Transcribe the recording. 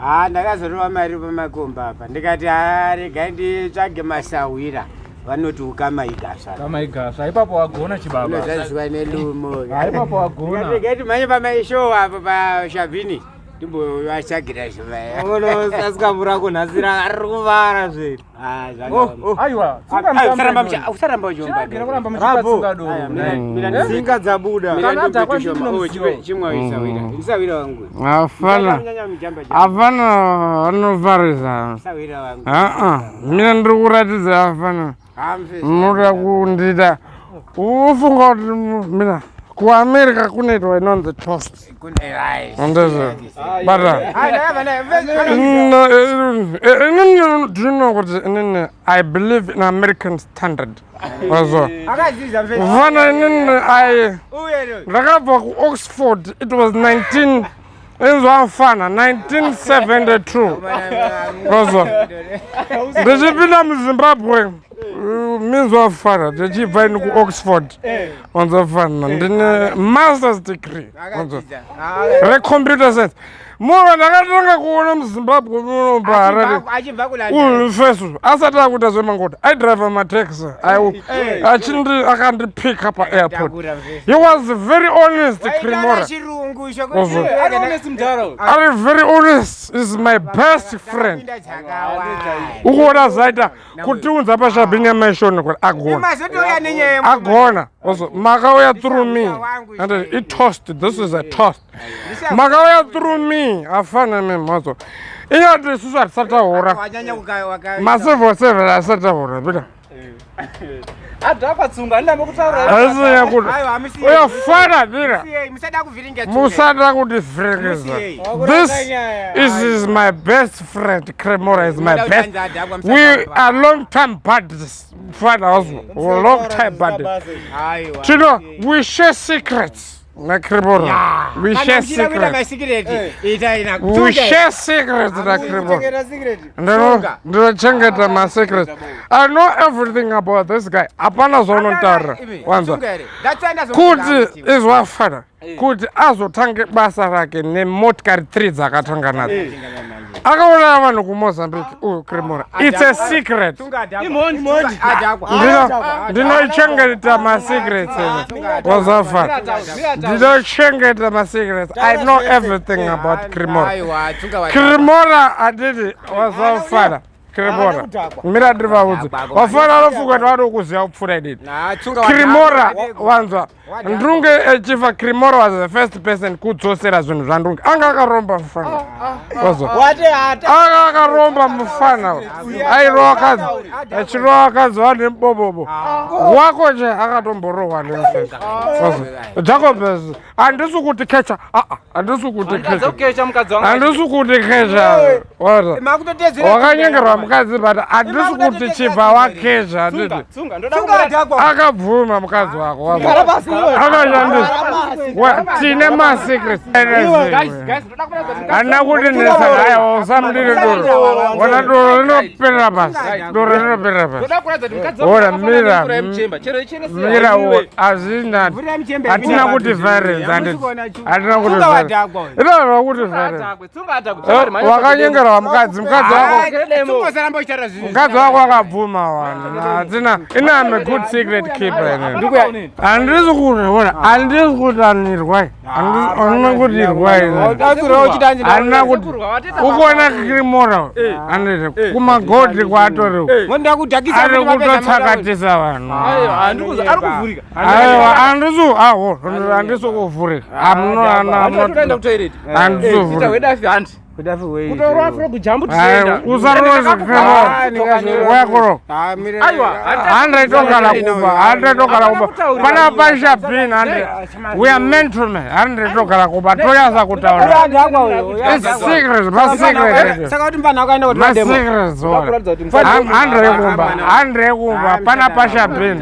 Ha, ndakazorova mari pamakomba apa ndikati ha, regai nditsvage masahwira vanoti ukama igasva. Kama igasva ipapo wagona chibaba. Unozvaziva nelumo. Ha, ipapo wagona. Regai timhanye pamaishow apo pashabhini timbovatsvagira zvivaya. Unosasikamu rako nhasi rari kuvara zveri. Ah, zvakaoma. Oh, Aiwa, tsunga Ah, mutambo. usaramba uchiomba. Chiragera kuramba muchipa Bravo. tsunga doro. Aya, mira Eh? Tsinga dzabuda. Mira Kana ndimbe dhakwa tushoma. ndino Oh, musiwo. chimwa isawira. Isawira wangu. Hapana, Nyanya mujamba jamba. hapana vanofarisa. Isawira wangu. Aa, mina ndiri kuratidza hapana. Hamfe. Munoda kundida. Ufunga kuti mina kuAmerica kunoitwa inonzi toast. Ndizvo. Bata. No, inini do you know kuti inini I believe in American standard. Wazo. Akaziza mfe. Vana inini I Uye ndakabva kuOxford it was 19 inzwa mfana 1972. Wazo. Ndichipinda muZimbabwe minzwa mfana ndichibva ini kuOxford. Wanzwa mfana ndine masters degree. Wanzwa. Recomputer science. Muno ndakatanga kuona muZimbabwe muno paHarare. Achibva kuLondon. Uyu fesu asati akuita zvemangota aidriva mataxi achindi akandipika paairport. Takura mfe. He was very honest, Waitara Cremora. chirungu Ozo. Ari honest mudhara uyu. Ari very honest, is my best friend. Takapinda dzakawanda. Ukuona zvaita kutiunza pashabhini yamaishoni kuti agona. Mazotouya nenyaya Agona. Also, makauya through me. And it toast. This is a toast. Makauya through me. Afana mimi mazo. Inyati isusu hatisati tahura. Wanyanya kuka Macivil servant asati tahura. Bida. Adhakwa tsunga, andinambe kutaura. Haisi kuti. Aiwa, hamusiye. Uyafana bira. Musiyei, musada kuvhiringa tsunga. Musada kundivhiringidza. Musiyei. This is my best friend. Cremora is my Munoda best. kutanza adhakwa, We musada are long time buddies. Fana also. We're long time buddies. Aiwa. Chino, we share secrets. Na Cremora. We Kana share muchida kuita secrets. masikireti, itai na We tsunga. share secrets na Cremora. Chengeta secret. Tsunga. Ndinochengeta masecrets. I know everything about this guy. Hapana zvaunotaura. Imi, Wanzwa. tsunga here. Ndatsanda zvokuti Kuti izwafana kuti azotange basa rake nemotikari 3 dzakatanga nadzo. Akauraya vanhu kuMozambique uyu Cremora. It's a secret. Tsunga adhakwa. Imhondi. Tsunga adhakwa. Ndinochengeta masecrets ene. Wazafana. Ndinochengeta masecrets. I know everything about Cremora. Aiwa, tsunga wadhakwa. Cremora handiti wazafana. Cremora. Mira ndiri Wafana anofunga kuti vanokuziva kupfuura inini. Na, tsunga wadhakwa. Cremora wanzwa. Ndunge echifa Cremora was the first person kudzosera zvinhu zvaNdunge. Anga akaromba mufana. Wazwa. Wate hata. Anga akaromba mufana. Airova kadzi. Achirova kadzi vane mubobobo. Wako nje akatomborohwa nemufesi. Wazwa. Jacobs handisi kuti kecha. Ah ah, handisi kuti Mukadzi kecha. kukecha mukadzi wangu. Handisi kuti kecha. Wazwa. Makutotedzera Wakanyengerwa mukadzi but handisi kuti chibva wakecha handiti. Tsunga, tsunga, ndoda Tsunga kukuratidza. adhakwa. Akabvuma mukadzi wako. Gara Wazwa. pasi iwe. Akashandisa. Tine masecrets. Guys, guys, ndoda kuratidza mukadzi Handina kuti ndesa aiwa usamudire doro. Wona doro rinoperera pasi. Doro rinoperera pasi. Ndoda kuratidza kuti mukadzi wangu Ora akafanana mira. nemvura yemuchemba. Chero ichenese Mira hainwiwe. hazvina. Mvura yemuchemba Hatina yapinda kuti padhuze. violence handiti. Hamusi kuona chu- Hatina kuti Tsunga violence. wadhakwa uyu. Inoona kuti violence. Adhakwe, tsunga adhakwe. Sorry, mhanya Wakanyengerwa mukadzi, mukadzi wako. Ah, tsunga usaramba uchitaura zvinhu. Mukadzi wako akabvuma wani. Hatina. Ina I'm a good secret keeper inini. Handisi kuti ona, handisi kuti anirwai. Handina kuti irwai. Tatsura uchitanzi Handina kuti ukuona Cremora handiti kumagodhi kwatori Ngoda kudhakisa ari kuti vapedza kutotsakatisa vanhu. Aiwa, handikuzi, ari kuvhurika. Aiwa, handisi awo handisi kuvhurika. Handina kutoenda kutoilet. Handisi Ita kuvhurika. wedafi handi. Kutorwa afro kujambu tichienda. Usaroze Cremora. Wekuro. Aiwa, Handitogara kuba, handitogara kuba. Pana pashabhini handi. We are gentlemen. Handitogara kuba. Toyasa kutaura. It's secrets, masecrets. Saka kuti mfana wakaenda kuti Masecrets. Kuratidza kuti mukadzi wangu Handre kumba, handre kumba. Pana pashabhini.